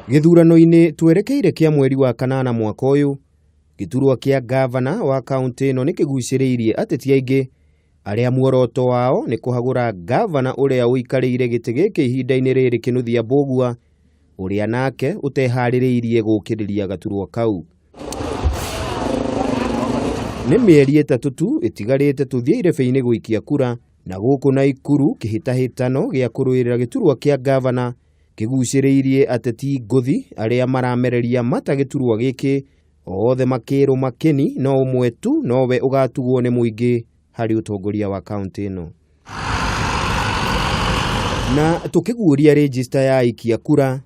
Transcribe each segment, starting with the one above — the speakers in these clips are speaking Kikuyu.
Gĩthurano-inĩ twerekeire kĩa mweri wa kanana mwaka ũyũ, gĩturwa kĩa ngavana wa kaũntĩ ĩno nĩ kĩgucĩrĩirie ateti aingĩ arĩa muoroto wao nĩ kũhagũra ngavana ũrĩa ũikarĩire gĩtĩ gĩkĩ ihinda-inĩ rĩrĩ Kĩnuthia Mbũgua, ũrĩa nake ũteharĩrĩirie gũkĩrĩria gaturwa kau. Nĩ mĩeri 3 tu ĩtigarĩte tũthiĩ irebe-inĩ gũikia kura, na gũkũ Naikuru kĩhĩtahĩtano gĩa kũrũĩrĩra gĩturwa kĩa ngavana kĩgucĩrĩirie ateti ngũthi arĩa maramereria mata gĩturwa gĩkĩ, othe makĩrũma kĩni no ũmwe tu nowe ũgatugwo nĩ mũingĩ harĩ ũtongoria wa kaũntĩ ĩno. Na tũkĩguũria rĩnjĩsta ya aikia kura,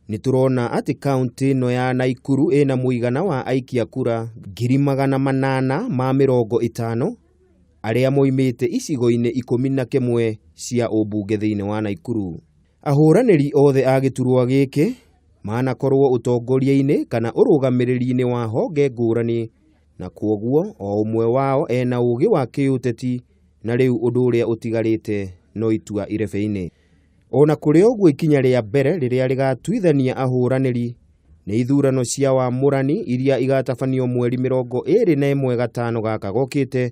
nĩ tũrona atĩ kaũntĩ ĩno ya Naikuru ĩna mũigana wa aikia kura 850,000 arĩa moimĩte icigo-inĩ 11 cia ũmbunge thĩinĩ wa Naikuru. Ahũranĩri othe a gĩturwa gĩkĩ manakorwo ũtongoria-inĩ kana ũrũgamĩrĩri-inĩ wa honge ngũrani, na kwoguo o ũmwe wao ena ũgĩ wa kĩũteti, na rĩu ũndũ ũrĩa ũtigarĩte no itua irebe-inĩ. Ona kũrĩ ũguo, ikinya rĩa mbere rĩrĩa rĩgatuithania ahũranĩri nĩ ithurano cia wamũrani iria igatabanio mweri 21 gatano gaka gokĩte,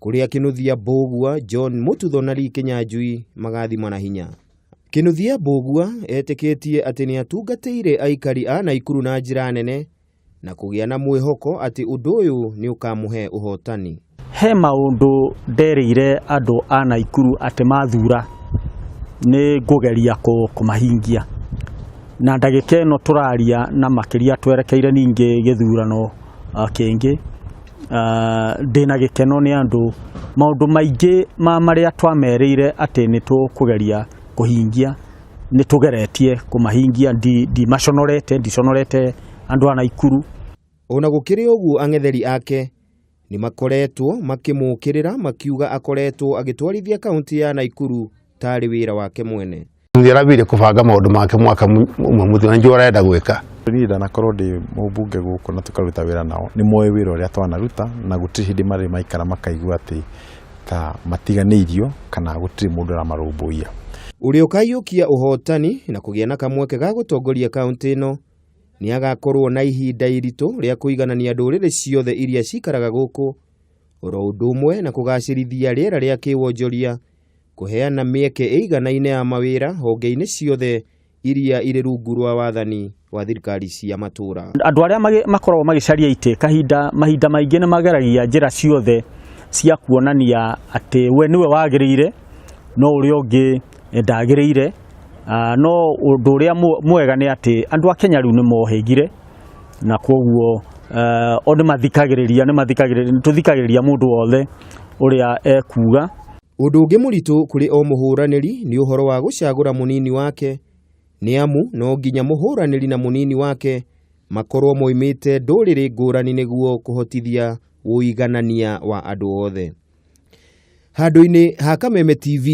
kũrĩa Kĩnuthia Mbũgua, John Mututho na Lee Kinyanjui magathimana hinya. Kĩnuthia Mbũgua etĩkĩtie atĩ nĩ atungatĩire aikari a Naikuru na njĩra nene na kũgĩa na mwĩhoko atĩ ũndũ ũyũ nĩ ũkamũhe ũhotani. He maũndũ nderĩire andũ a Naikuru atĩ mathura nĩ ngũgeria kũmahingia, na ndagĩka ĩno tũraria na makĩria twerekeire ningĩ gĩthurano kĩngĩ, ndĩna gĩkeno nĩ andũ maũndũ maingĩ ma marĩa twamerĩire atĩ nĩ tũkũgeria kũhingia nĩ tũgeretie kũmahingia, ndimaconorete, ndiconorete andũ a Naikuru. Ona gũkĩrĩ ũguo, ang'etheri ake nĩ makoretwo makĩmũkĩrĩra makiuga akoretwo agĩtwarithia kaunti ya Naikuru tarĩ wĩra wake mwene. Nĩ arambire kũbanga maũndũ make mwaka ũmwe mũthiru na nĩnjũĩ arenda gwĩka. Niĩ ndanakorwo ndĩ mũmbunge gũkũ na tũkaruta wĩra nao, nĩ moĩ wĩra ũrĩa twanaruta na gũtirĩ hĩndĩ marĩ maikara makaigua atĩ ta matiganĩirio kana gũtirĩ mũndũ ũramarũmbũiya. Ũrĩa ũkaiyũkia ũhotani na kũgĩa na kamweke ga gũtongoria kaunti ĩno nĩ agakorwo na ihinda iritũ rĩa kũiganania ndũrĩrĩ ciothe iria cikaraga gũkũ, oro ũndũ ũmwe na kũgacĩrithia rĩera rĩa kĩwonjoria, kũheana mĩeke ĩiganaine ya mawĩra honge-inĩ ciothe iria irĩ rungu rwa wathani wa thirikari cia matũũra. Andũ arĩa makoragwo magĩcaria itĩ kahinda mahinda maingĩ nĩ mageragia njĩra ciothe cia kuonania atĩ we nĩwe wagĩrĩire no ũrĩa ũngĩ ndagĩrĩire. No ũndũ ũrĩa mwega nĩ atĩ andũ a Kenya rĩu nĩ mohĩgire, na koguo o nĩ mathikagĩrĩria, nĩ mathikagĩrĩria, nĩ tũthikagĩrĩria mũndũ wothe ũrĩa ekuga. Ũndũ ũngĩ mũritũ kũrĩ o mũhũranĩri nĩ ũhoro wa gũcagũra mũnini wake, nĩ amu no nginya mũhũranĩri na mũnini wake makorwo moimĩte ndũrĩrĩ ngũrani nĩguo kũhotithia ũiganania wa andũ othe. Handũ-inĩ ha Kameme TV,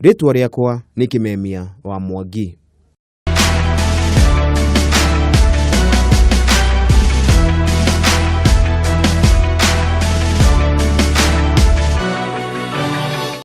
rĩtwa rĩakwa nĩ Kĩmemia wa Mwangi.